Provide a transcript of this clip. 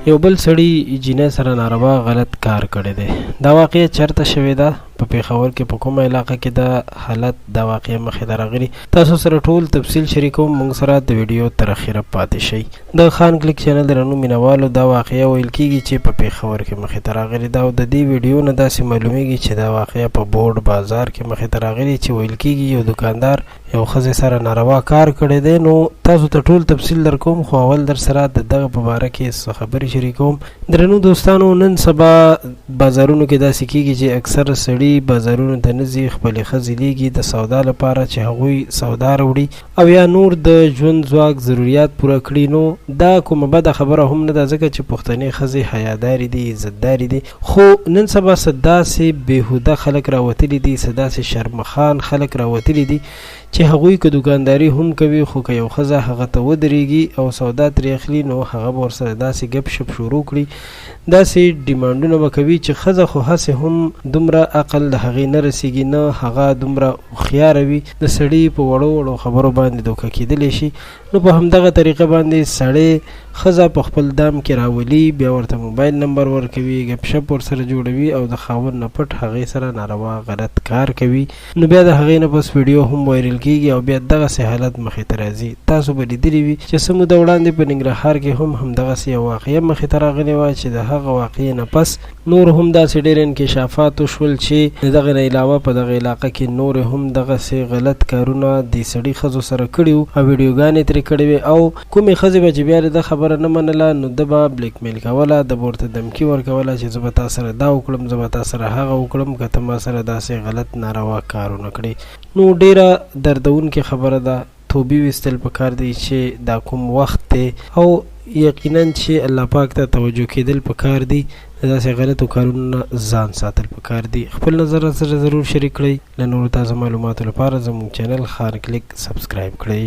یو بل سړي جینۍ سره ناروا غلط کار کړی دی. دا واقعه چرته شوې ده؟ په پېښور کې په کومه علاقه کې دا حالت دا واقعه مخې ته راغلي؟ تاسو سره ټول تفصیل شریکوم، موږ سره د ویډیو تر اخره پاتې شئ. د خان کلیک چینل درنو مینوالو، دا واقعه ویل کیږي چې په پېښور کې مخې ته راغلې ده او د دې ویډیو نه داسې معلومیږي چې دا واقعه په بورډ بازار کې مخې ته راغلي چې ویل کیږي یو دکاندار یو ښځې سره ناروا کار کړی دی. نو تاسو ته ټول تفصیل درکوم، خو اول در سره د دغه په باره کې څه خبرې شریکوم. درنو دوستانو، نن سبا بازارونو کې داسې کیږي چې اکثره سړي بازارونو ته نه ځي، خپلې ښځې لیږي د سودا لپاره چې هغوی سودا راوړي او یا نور د ژوند ځواک ضروریات پوره کړي. نو دا کومه بده خبره هم نه ده، ځکه چې پښتنې ښځې حیادارې دي، عزتدارې دي. خو نن سبا څه داسې بېهوده خلک راوتلي دي، څه داسې شرمخان خلک راوتلي دي چې هغوی که دوکانداري هم کوي، خو که یو ښځه هغه ته ودرېږي او سودا ترې اخلي، نو هغه به ورسره داسې ګپ شپ شروع کړي، داسې ډیمانډونه به کوي چې ښځه خو هسې هم دومره عقل د هغې نه رسېږي، نه هغه دومره هوښیاره وي، د سړي په وړو وړو خبرو باندې دوکه کېدلی شي. نو په همدغه طریقه باندې سړی ښځه په خپل دام کې راولي، بیا ورته موبایل نمبر ورکوي، ګپ شپ ورسره جوړوي او د خاوند نه پټ هغې سره ناروا غلط کار کوي. نو بیا د هغې نه پس ویډیو هم وایرل کیږي او بیا دغسې حالت مخې ته راځي. تاسو به لیدلي وي چې څه موده وړاندې په ننګرهار کې هم همدغسې یوه واقعه مخې ته راغلې وه چې د هغه واقعې نه پس نور هم داسې ډېر انکشافات وشول چې د دغه نه علاوه په دغه علاقه کې نورې هم دغسې غلط کارونه دې سړي ښځو سره کړي وو او ویډیوګانې ترې کړې وې او کومې ښځې به چې بیا د ده خبره نه منله، نو ده به بلیک میل کوله، ده به ورته دمکي ورکوله چې زه به تا سره دا وکړم، زه به تا سره هغه وکړم که ته ما سره داسې غلط ناروا کار ونه کړې. نو ډېره دردونکې خبره ده، توبې ویستل پکار دی چې دا کوم وخت دی او یقینا چې الله پاک ته توجه کېدل پکار دي، د داسې غلطو کارونو نه ځان ساتل پکار دي. خپل نظر راسره ضرور شریک کړئ. له نورو تازه معلوماتو لپاره زموږ چینل خان کلیک سبسکرایب کړئ.